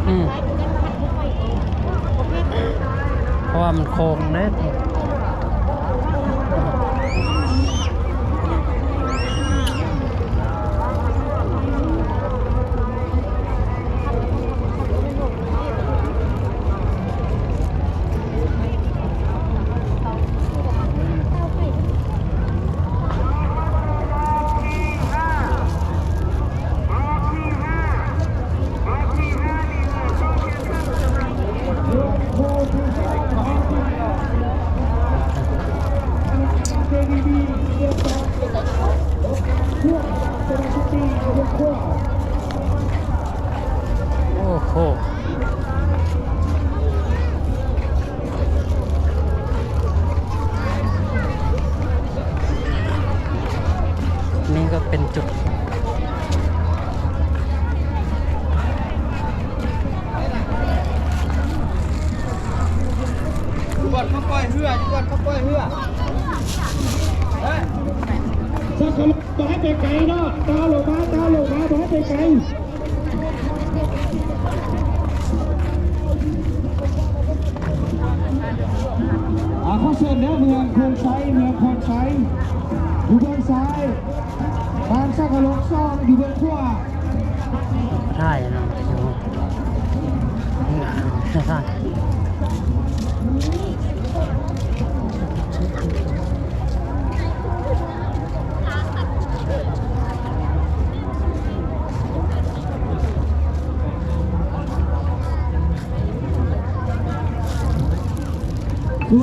ອືມ ເພາະວ່າມັນໂຄ້ງເດ້. ໂອ້ໂຫ ນີ້ກໍເປັນຈຸດ ຢູ່ບ່ອນເຂົາປ່ອຍເຮືອ ຢູ່ບ່ອນເຂົາປ່ອຍເຮືອ ເອີ ບໍ່ໃຫ້ໄປໄກເນາະ ຕ່າລົງມາ ຕ່າລົງມາ ບໍ່ໃຫ້ໄປໄກ. ອາ ຂໍເຊີນເດີ ເມືອງໂພນໄຊ ເມືອງໂພນໄຊ ຢູ່ເບື້ອງຊ້າຍ ບ້ານສັກກະໂລກສອງ ຢູ່ເບື້ອງຂວາ ຖ່າຍເນາະ ສ່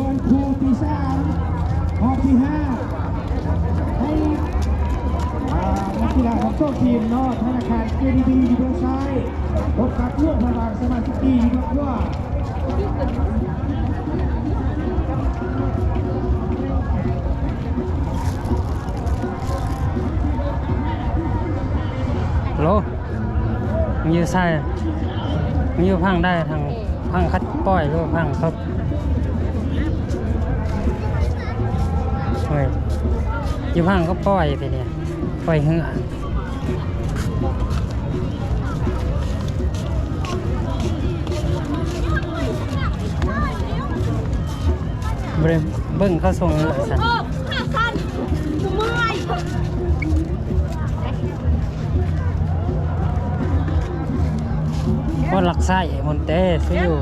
ວນຄູ່ທີສາມ ຮອບທີຫ້າ ໃຫ້ ອ່າ ນັກກິລາທັງສອງທີມເນາະ ທະນາຄານ ເຈດີບີ ຢູ່ເບື້ອງຊ້າຍ ພົບກັບຫຼວງພະບາງ ສະມາຊິຕີ ຢູ່ເບື້ອງຂວາ. ໂລ ມັນຢູ່ໃສ? ມັນຢູ່ຝັ່ງໃດ? ທາງຝັ່ງຄັດປ່ອຍ ຫຼືຝັ່ງເຂົາ ໂອ້ຍ ຢູ່ຝັ່ງເຂົາປ່ອຍໄປນີ້ ປ່ອຍເຮືອ. ບໍ່ໄດ້ເບິ່ງເຂົາສົ່ງເຮືອຊັ້ນ ບໍ່ລັກໄສ້ພຸ້ນເຕ ຊິຢູ່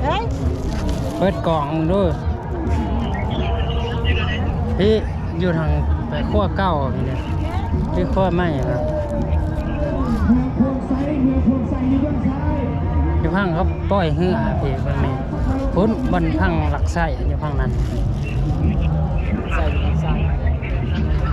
ເອີຍ ເປີດກ້ອງເບິ່ງດູ. ພີ້ ຢູ່ທາງໄປຂົວເກົ່າພີ້ເດ້ ຄືຂົວໃໝ່ນະ ຢູ່ຝັ່ງເຂົາປ່ອຍເຮືອພີ້ ເບິ່ງນີ້ ພຸ້ນບ່ອນຝັ່ງຫຼັກໄສ້ ຢູ່ຝັ່ງນັ້ນ ໃສ່ຢູ່ທາງຊ້າຍ.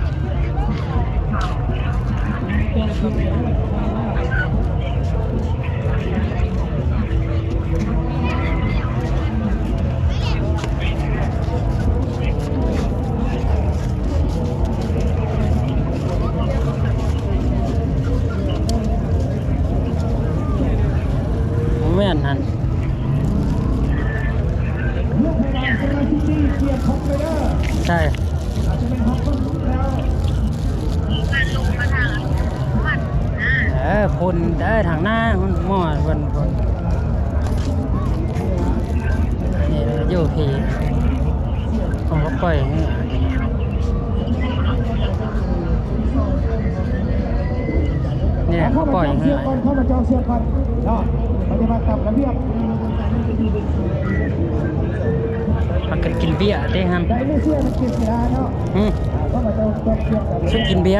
ບໍ່ແມ່ນຫັ້ນ ໃຊ່. ເອີ ພຸ້ນເດີ ທາງໜ້າພຸ້ນ ໝໍເພິ່ນພຸ້ນ ນີ້ຢູ່ພີ້ ເຂົາກໍປ່ອຍເຮືອ ນີ້ແຫຼະ ເຂົາປ່ອຍເຮືອ ພາກັນກິນເບຍຕິຫັ້ນ ອືມ ຊວນກິນເບຍ.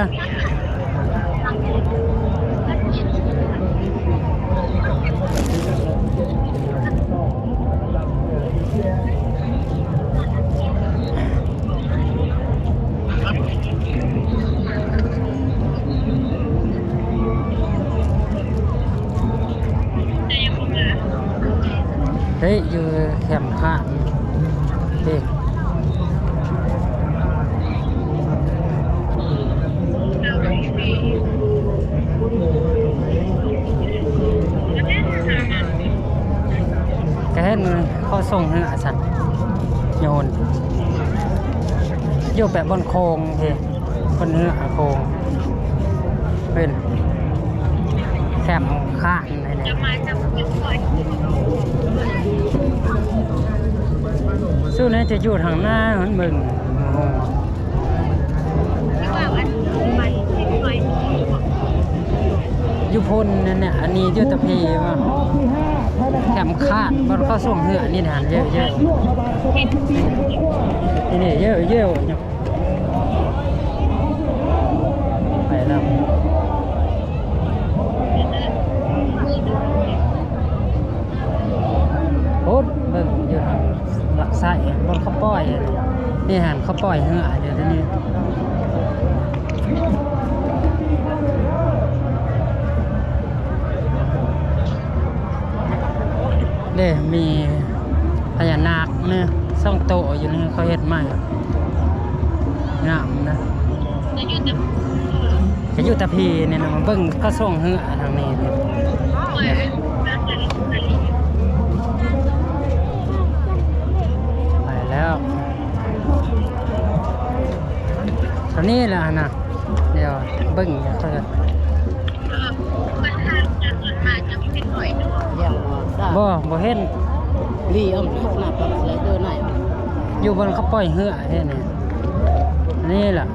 ເຮີ້ຍ ຢູ່ແຄມທາງເດ້ ກະເຫັນເຂົາສົ່ງເຮືອຊັ້ນ ໂຍນ ຢູ່ແປະບ່ອນໂຄ້ງເດ້ ບ່ອນເຮືອໂຄ້ງ ເຫັນ. ແຄມຄ້າງນີ້ແຫຼະ. ສຸດແລ້ວຈະຢູ່ທາງໜ້າຫັ້ນເບິ່ງ. ຢູ່ພຸ້ນນັ້ນແຫຼະ ອັນນີ້ຢູ່ຕະເພວ່າ ແຄມຄ້າງ ບ່ອນເຂົາສົ່ງເຮືອນີ້ນະ ເຢີະໆ ນີ້ເຢີະໆ ໄປແລ້ວ ໂອ້ ເບິ່ງຢູ່ທາງຫຼັກຊ້າຍ ບ່ອນເຂົາປ່ອຍ ນີ້ຫັ້ນ ເຂົາປ່ອຍເຮືອຢູ່ທີ່ນີ້. ເດ້ ມີພະຍານາກນີ້ສອງໂຕຢູ່ນີ້ ເຂົາເຮັດໃໝ່ ງາມນະ. ກະຢູ່ຕະພີນີ້ນະ ມາເບິ່ງເຂົາສົ່ງເຮືອທາງນີ້. ໄປແລ້ວ ເທົ່ານີ້ແຫຼະຫັ້ນນະ. ດຽວເບິ່ງເຂົາຈະ ບໍ່ ບໍ່ເຫັນ ລີອອນໜ້າປັກສະໄລເດີໃນ ຢູ່ບ່ອນເຂົາປ່ອຍເຮືອເຮັດນີ້ ນີ້ລະ.